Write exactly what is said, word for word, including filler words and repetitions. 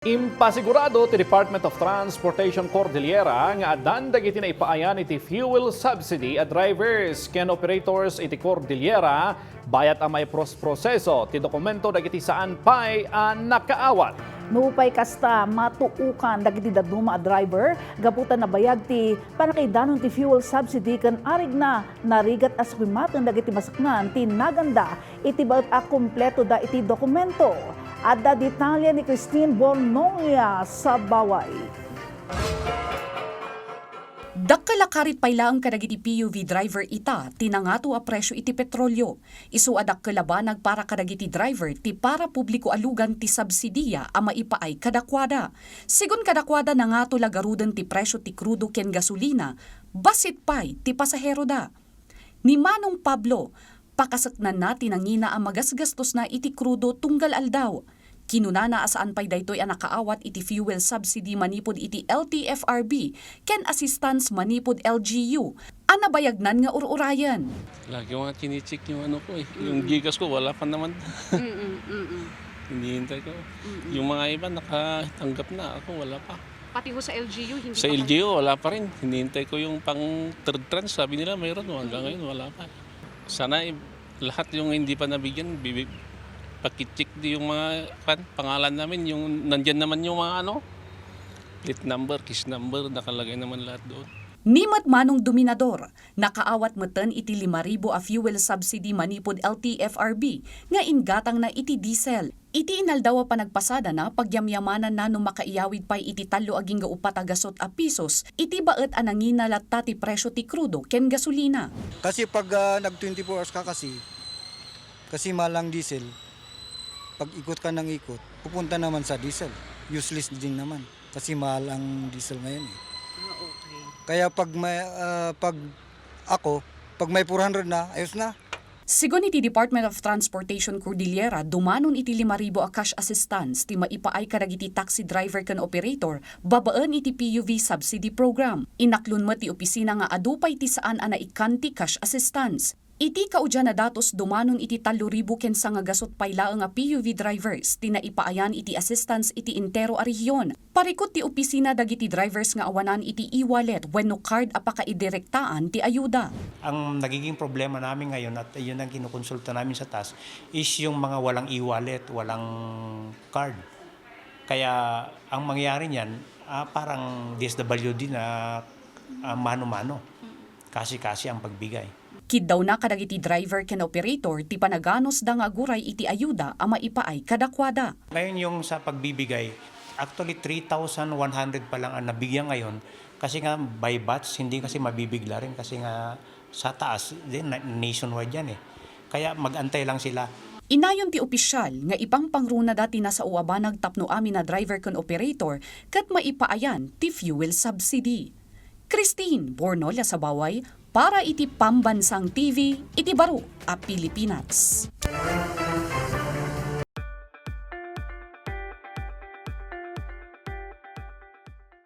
Impasigurado ti Department of Transportation Cordillera nga addan dagiti naipaayan iti fuel subsidy a drivers ken operators iti Cordillera bayat a maipros-proseso ti dokumento dagiti saan pay a nakaawat. Nupay kasta, matuokan dagiti dadduma a driver gapu ta nabayag ti pannakaidanon ti fuel subsidy ken arigna, narigat a sukimaten dagiti masaknaan ti naganda iti baet a kumpleto da iti dokumento. Adda detalye ni Christine Bornolia Sabaway. Dakkel a karit pay laeng kadagiti P U V driver ita ti nangato a presyo iti petrolio. Isu a dakkel a banag para kadagiti driver ti para publiko a lugan ti subsidia a maipaay kadakuada. Sigun kadakuada, nangato la garuden ti presyo ti krudo ken gasolina, bassit pay ti pasaheroda. Ni Manong Pablo, pakasaknanna ti nangina a magasgastosna iti krudo tunggal aldaw. Kinunana a saan pay daytoy a nakaawat iti fuel subsidy manipud iti L T F R B ken assistance manipud L G U a nabayagnan nga ur-urayen. Lagi ko nga chine-check yung ano ko eh, yung Mm. Gcash ko, wala pa naman. Mm-mm, mm-mm. Hinihintay ko. Mm-mm. Yung mga iba nakatanggap na, ako wala pa. Pati ho sa L G U, hindi Sa pa L G U, wala pa rin. Hinihintay ko yung pang third tranche, sabi nila mayroon, hanggang Mm. ngayon wala pa. Sana i-, lahat yung hindi pa nabigyan, bibi-, pakicheck di yung mga, kan, pangalan namin, yung nandyan naman yung mga ano, plate number, case number, nakalagay naman lahat doon. Ni met Manong Dominador, nakaawat metten iti lima ribu a fuel subsidy manipud L T F R B nga inggatangna iti diesel. Iti inaldaw a panagpasadana, pagyamyamananna no makaiyawid pay iti tallo agingga uppat a gasut a pisos iti baet a nangina latta ti presyo ti krudo ken gasolina. Kasi pag, ah, nag twenty-four hours ka kasi, kasi mahal ang diesel, pag ikot ka ng ikot, pupunta naman sa diesel. Useless din naman kasi mahal ang diesel ngayon eh. Ah, okay. Kaya pag may, ah, pag ako, pag may four hundred na, ayos na. Sigun iti Department of Transportation Cordillera, dumanon iti lima ribu a cash assistance ti maipaay kadagiti taxi driver ken operator babaen iti P U V subsidy program. Inaklon met ti opisina nga adu pay ti saan a naikkan ti cash assistance. Iti kaudian a datos, dumanon iti tallo ribu ken sanga gasut pay laeng a P U V drivers ti naipaayan iti assistance iti entero a rehiyon. Parikut ti opisina dagiti drivers nga awanan iti e-wallet wenno card a pakaidirektaan ti ayuda. Ang nagiging problema namin ngayon at yun ang kinukonsulta namin sa taas is yung mga walang e-wallet, walang card. Kaya ang mangyayari niyan, ah, parang D S W D na, ah, mano-mano. Kasi-kasi ang pagbigay. Kiddawna kadagiti driver ken operator ti panaganusda nga aguray iti ayuda a maipaay kadakuada. Ngayon, yung sa pagbibigay, actually, three thousand one hundred pa lang ang nabigyan ngayon kasi nga by batch, hindi kasi mabibigla rin kasi nga sa taas, din, na-, nationwide yan eh. Kaya mag-antay lang sila. Inayon ti opisyal nga ipangpangruna dati nasao a banag tapno amin a driver ken operator ket maipaayan ti fuel subsidy. Christine Bornolia Sabaway para iti Pambansang T V iti baro a Pilipinas.